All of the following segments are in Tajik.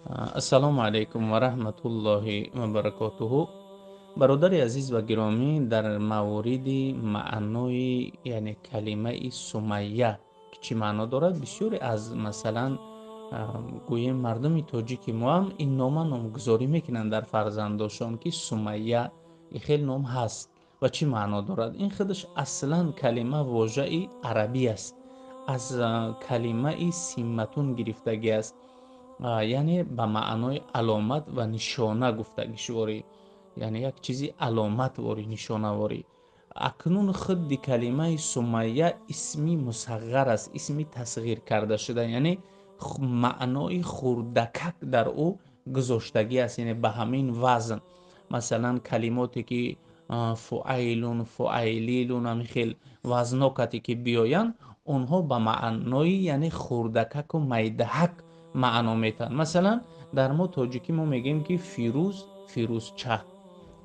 Ассалому алайкум ва раҳматуллоҳи ва баракотуҳу. Бародари азиз ва гиромӣ, дар мавриди маънои, яъне калимаи Сумайя ки чӣ маъно дорад, бисёре аз, масалан, гӯем, мардуми тоҷики мо ҳам ин нома номгузорӣ мекунанд дар фарзандошон, ки Сумайя ин хел ном ҳаст ва чӣ маъно дорад. Ин худаш аслан калима вожаи арабӣ аст, аз калимаи симматун гирифтагӣ аст, яъне ба маънои аломат ва нишона гуфтагишворӣ, яъне як чизи аломатворӣ, нишонаворӣ. Акнун худи калимаи Сумайя исми мусағғар аст, исми тасғир карда шуда, яъне маънои хурдакак дар ӯ гузоштагӣ аст, яъне ба ҳамин вазн. Масалан, калимоте ки фуайлун, фуайлилун, ҳамин хел вазнокате ки биёянд, онҳо ба маънои, яъне, хурдакаку майдаҳак маъно метаҳанд. Масалан, дар мо тоҷикӣ мо мегӯем, ки Фирӯз, Фирӯзча,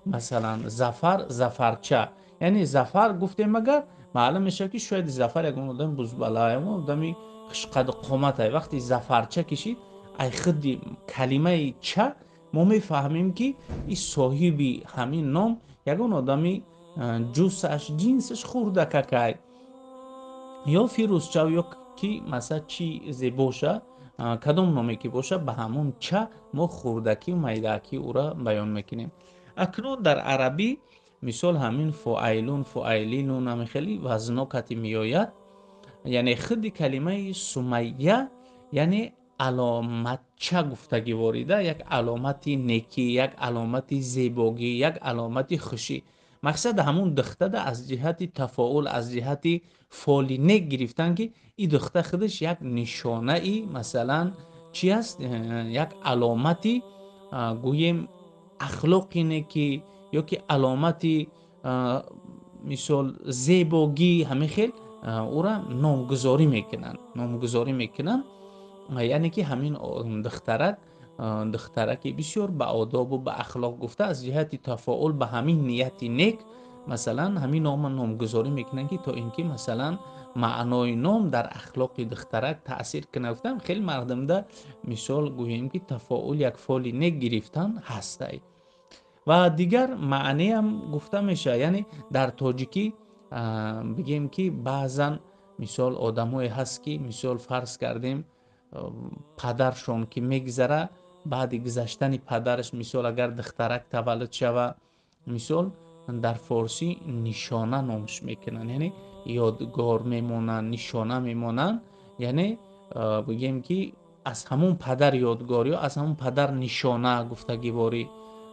масалан, Зафар, Зафарча. Яъне Зафар гуфтем агар, маълум мешавад, ки шояд Зафар ягон одами бузбала, ягон одами хушқаду қомат. Вақте Зафарча кишид, ай худи калимаи ча мо мефаҳмем, ки и соҳиби ҳамин ном ягон одами ҷуссааш, ҷинсаш хурдакакай. Ё Фирӯзча, ё ки масалан чи зебоша, кадом номе ки боша, ба ҳамон ча мо хурдакию майдаакии ӯра баён мекунем. Акнун дар арабӣ, мисол, ҳамин фуайлун, фуайлилун, ҳамин хели вазнокати меояд, яъне худи калимаи Сумайя, яъне аломатча гуфтагӣ ворида, як аломати некӣ, як аломати зебогӣ, як аломати хушӣ. Мақсад ҳамун духтада аз ҷиҳати тафоул, аз ҷиҳати фоли нек гирифтан, ки и духта худаш як нишонаи, масалан, чи аст, як аломати, гӯем, ахлоқи некӣ ё ки аломати, мисол, зебогӣ. Ҳамин хел ӯра номгузорӣ мекунанд, номгузорӣ мекунанд, яъне ки ҳамин духтарак духтараки бисёр ба одобу ба ахлоқ гуфта, аз ҷиҳати тафоул, ба ҳамин нияти нек, масалан, ҳамин нома номгузорӣ мекунанд, ки то ин ки, масалан, маънои ном дар ахлоқи духтарак таъсир кунад. Гуфтам, хеле мардумда, мисол, гӯем, ки тафоул, як фоли нек гирифтан ҳастай. Ва дигар маънеам гуфта мешавад, яъне дар тоҷикӣ бигем, ки баъзан, мисол, одамое ҳаст, ки, мисол, фарз кардем, падаршон ки мегзара, баъди гузаштани падараш, мисол, агар духтарак таваллуд шава, мисол, дар форсӣ нишона номш мекунанд, яъне ёдгор мемонанд, нишона мемонанд. Яъне бигем, ки аз ҳамун падар ёдгор ё аз ҳамун падар нишона гуфтагиворӣ,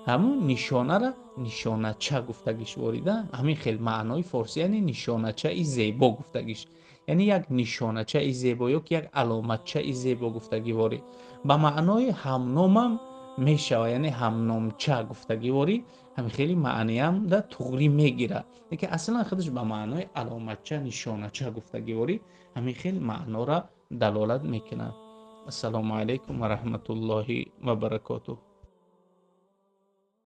ҳамун нишонара нишонача гуфтагиш ворида. Ҳамин хел маънои форсӣ, яъне нишоначаи зебо гуфтагиш, яъне як нишоначаи зебо ё ки як аломатчаи зебо гуфтагиворӣ. Ба маънои ҳамномам мешавад, яъне ҳамномча гуфтагиворӣ. Ҳамин хели маъниам да туғрӣ мегирад, лекин аслан худаш ба маънои аломатча, нишонача гуфтагиворӣ, ҳамин хел маънора далолат мекунад. Ассалому алайкум ва раҳматуллоҳи ва баракотуҳ.